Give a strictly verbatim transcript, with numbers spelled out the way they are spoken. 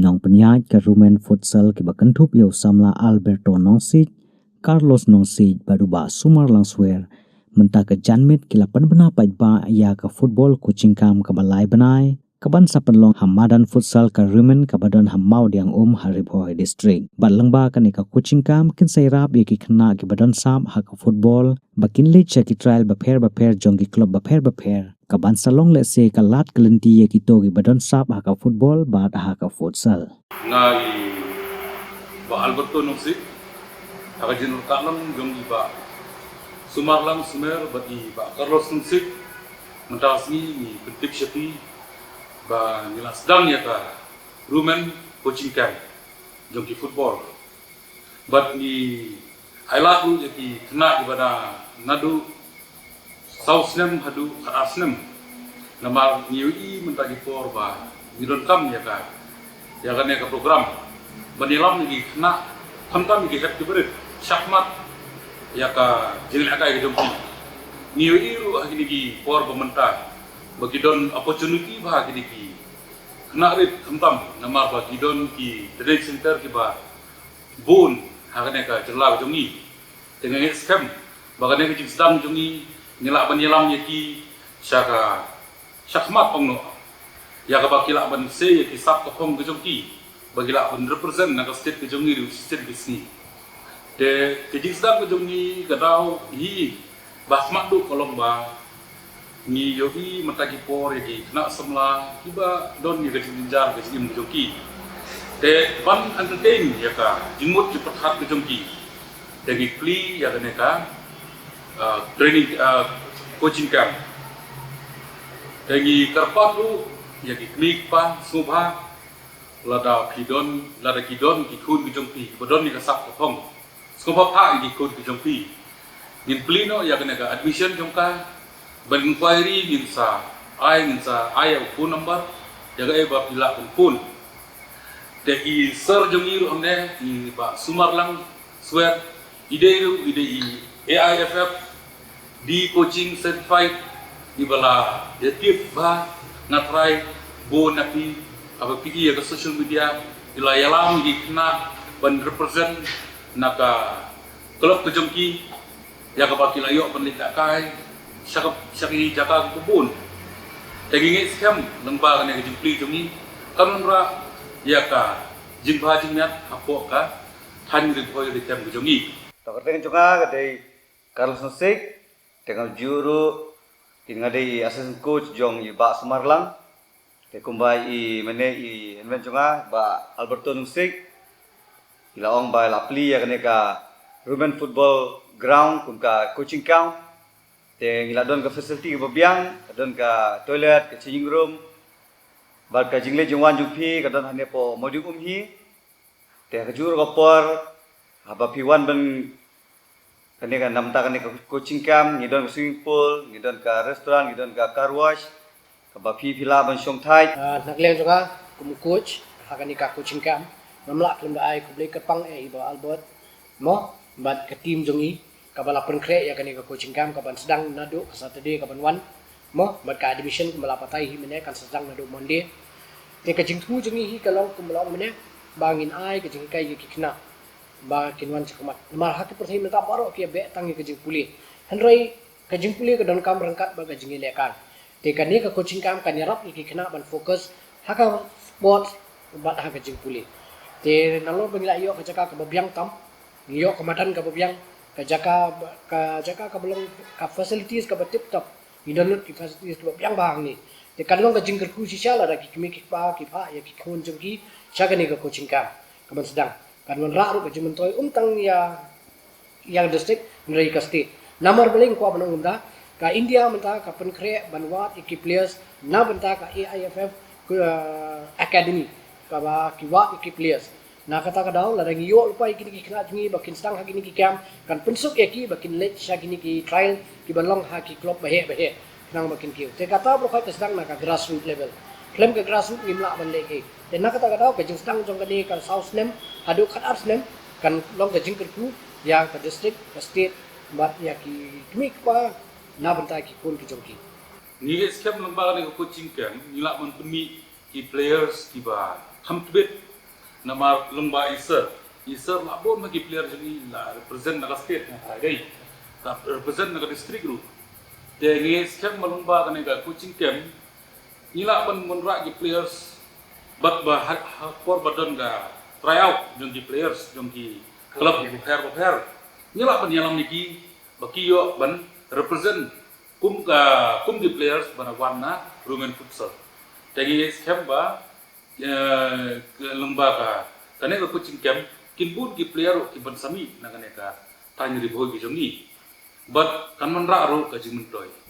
Nongpynïaid ka Rumen Futsal kiba kynthup ïa u samla Alberto Nongsiej, Carlos Nongsiej bad u Bah Sumar Langswer mynta ka janmiet ki la pynbna paidbah ïa ka football coaching camp kaba lai bnai kaban sa pynlong ha madan futsal ka Rumen kaba don ha Mawdiangum ha Ri Bhoi District. Bad lyngba kane ka coaching camp kin sa ïarap ïa ki khynnah kiba don sap ha ka football ba kin leit sha ki trial bapher bapher jong ki club bapher bapher kaban sa long lehse ka lad ka lynti ïa kito kiba don sap ha ka football bad ha ka futsal. Nga i Bah Alberto Nongsiej ha ka jingïalang jong i Bah Sumar Langswer bad i Bah Carlos Nongsiej. Mynta ka sngi ngi pyntip sha phi ba ngi la sdang ïa ka Rumen coaching camp jong ki football. Bad ngi ailad ruh ïa ki khynnah kiba da naduh saw snem haduh khatar snem. Namar ngi ïohi mynta ki por ba ngi donkam ïa ka, ïa kane ka program ban ïalam ïa ki khynnah, khamtam ïa ki hep ki barit shakhmat ïa ka jinglehkai ka jong ki. Ngi ïohi ruh ha kine ki por ba mynta ba ki don opportunity ba ha kine ki khynnah rit khamtam, namar ba ki don ki training center kiba bun ha kane ka jylla ka jong ngi. Te nga ngeit skhem ba kane ka jingsdang jong ngi ngi lah ban ïalam ïa ki sha ka shakhmat ong noh, ïa kaba ki lah ban sei ïa ki sap ka phong ka jong ki ba ki lah ban represent na ka state ka jong ngi ruh shisien ki sngi. Te ka jingsdang ka jong ngi ka daw hi ba khmat duh ka long ba ngi ïohi mynta ki por ïa ki khynnah samla kiba don ïa ka jingjynjar ka jingim ka jong ki. Te ban entertain ïa ka jingmut jingpyrkhat ka jong ki, te ngi plie ïa kane ka, ah, training, ah, coaching camp. Te ngi kyrpad ruh ïa ki kmie ki kpa sngewbha lada phi don, lada ki don ki khun ki jong phi kiba don ïa ka sap ka phong, sngewbha phah ïa ki khun ki jong phi. Ngin plie noh ïa kane ka admission jong ka. Ban inquiry ngin sa ai, ngin sa ai ïa u phone number ïa kaei ba phi lah ban phone. Te i sir jong ngi ruh hangne i Bah Sumar Langswer, i dei ruh i dei i A I F F D coaching certified, iba la ïa tip ba nga trai bun na phi, haba phi ïa ka social media, i la ïalam ïa ki khynnah ban represent na ka club ka jong ki, ïa kaba ki la ïoh ban leit lehkai sha ka, sha ki jaka kiba bun. Te ngi ngeit skhem lyngba kane ka jingplie jong ngi kan wanrah ïa ka jingbha jingmiat hapoh ka thaiñ Ri Bhoi Ri Them ka jong ngi. To ka kyrteng jong nga ka dei Carlos Nongsiej, te nga ju ruh, te nga dei assistant coach jong i Bah Sumar Lang. Te kumba i mynne i hynmen jong nga Bah Alberto Nongsiej, i la ong ba i la plie ïa kane ka Rumen Football Ground kum ka coaching camp. Te ngi la don ka facility kaba biang, ka don ka toilet, ka changing room, bad ka jingleit jingwan jong phi ka don hangne hapoh Mawdiangum hi. Te ha kajuh ka por haba phi wan ban kane ka, namar kane ka coaching camp, ngi don ka swimming pool, ngi don ka restaurant, ngi don ka car wash, kaba phi phi lah ban shong thait. Ah, na ka liang jong nga kum u coach ha kane ka coaching camp, ngam lah khlem da ai khublei kyrpang ïa i Bah Albert mo bad ka team jong i kaba la pynkhreh ïa kane ka coaching camp kaban sdang naduh ka Saturday kaban wan mo, bad ka admission kumba la batai hi mynne kan sa sdang naduh Monday. Te ka jingthmu jong ngi hi ka long kumba la ong mynne, ba ngin ai ka jinghikai ïa ki khynnah ba kin wan shakhmat. Namar ha ki pyrthei mynta baroh ki ïa beh tang ïa ka jingpule. Hynrei ka jingpule ka donkam ryngkat bad ka jingïalehkai. Te kane ka coaching camp kan ïarap ïa ki khynnah ban focus ha ka sports bad ha ka jingpule. Te nalor ba ngi la ïoh ka jaka kaba biang tam, ngi ïoh ka madan kaba biang, ka jaka, ka jaka kaba long, ka facilities kaba tip top. Ngi don lut ki facilities kiba biang bha hangne. Te kan long ka jingkyrkhu shisha lada ki kmie ki kpa ki phah ïa ki khun jong ki sha kane ka coaching camp kaban sdang. Kan wanrah ruh ka jingmyntoi ym tang ïa, ïa ka district hynrei ka state. Namar balei nga kwah ban ong kumta, ka India mynta ka pynkhreh ban wad ïa ki players na bynta ka A I F F, uh, academy kaba ki wad ïa ki players. Na kata ka daw lada ngi ïoh lypa ïa kine ki khynnah jong ngi ba kin sdang ha kine ki camp, kan pynsuk ïa ki ba kin leit sha kine ki trial kiba long ha ki club baheh baheh khnang ba kin kiew. Te kata baroh ka sdang na ka grassroot level. Khlem ka grassroot ngim lah ban leh ei. Te na kata ka daw ka jingsdang jong kane ka saw snem haduh khatar snem kan long ka jingkyrkhu ïa ka district, ka state bad ïa ki kmie ki kpa na bynta ki khun ki jong ki. Ngi ngeit skhem lyngba kane ka coaching camp ngi lah ban pynmih ki players kiba kham tbit Namar lyngba i Sir, i Sir la bun ma ki player jong ngi la represent na ka state, na ka dei, la represent na ka district ruh. Te ngi skhem ba lyngba kane ka coaching camp ngi lah ban wanrah ki players, bad ba ha, ha por ba don ka tryout jong ki players jong ki club bapher bapher, ngi lah ban ïalam ïa ki ba ki ïoh ban represent kum ka, kum ki players ba na wan na Rumen Futsal. Te ngi skhem ba, eh, lyngba ka, kane ka coaching camp, kin bun ki player ruh ki ban sa mih na kane ka thaiñ Ri Bhoi ka jong ngi. Bad kan wanrah ruh ka jingmyntoi.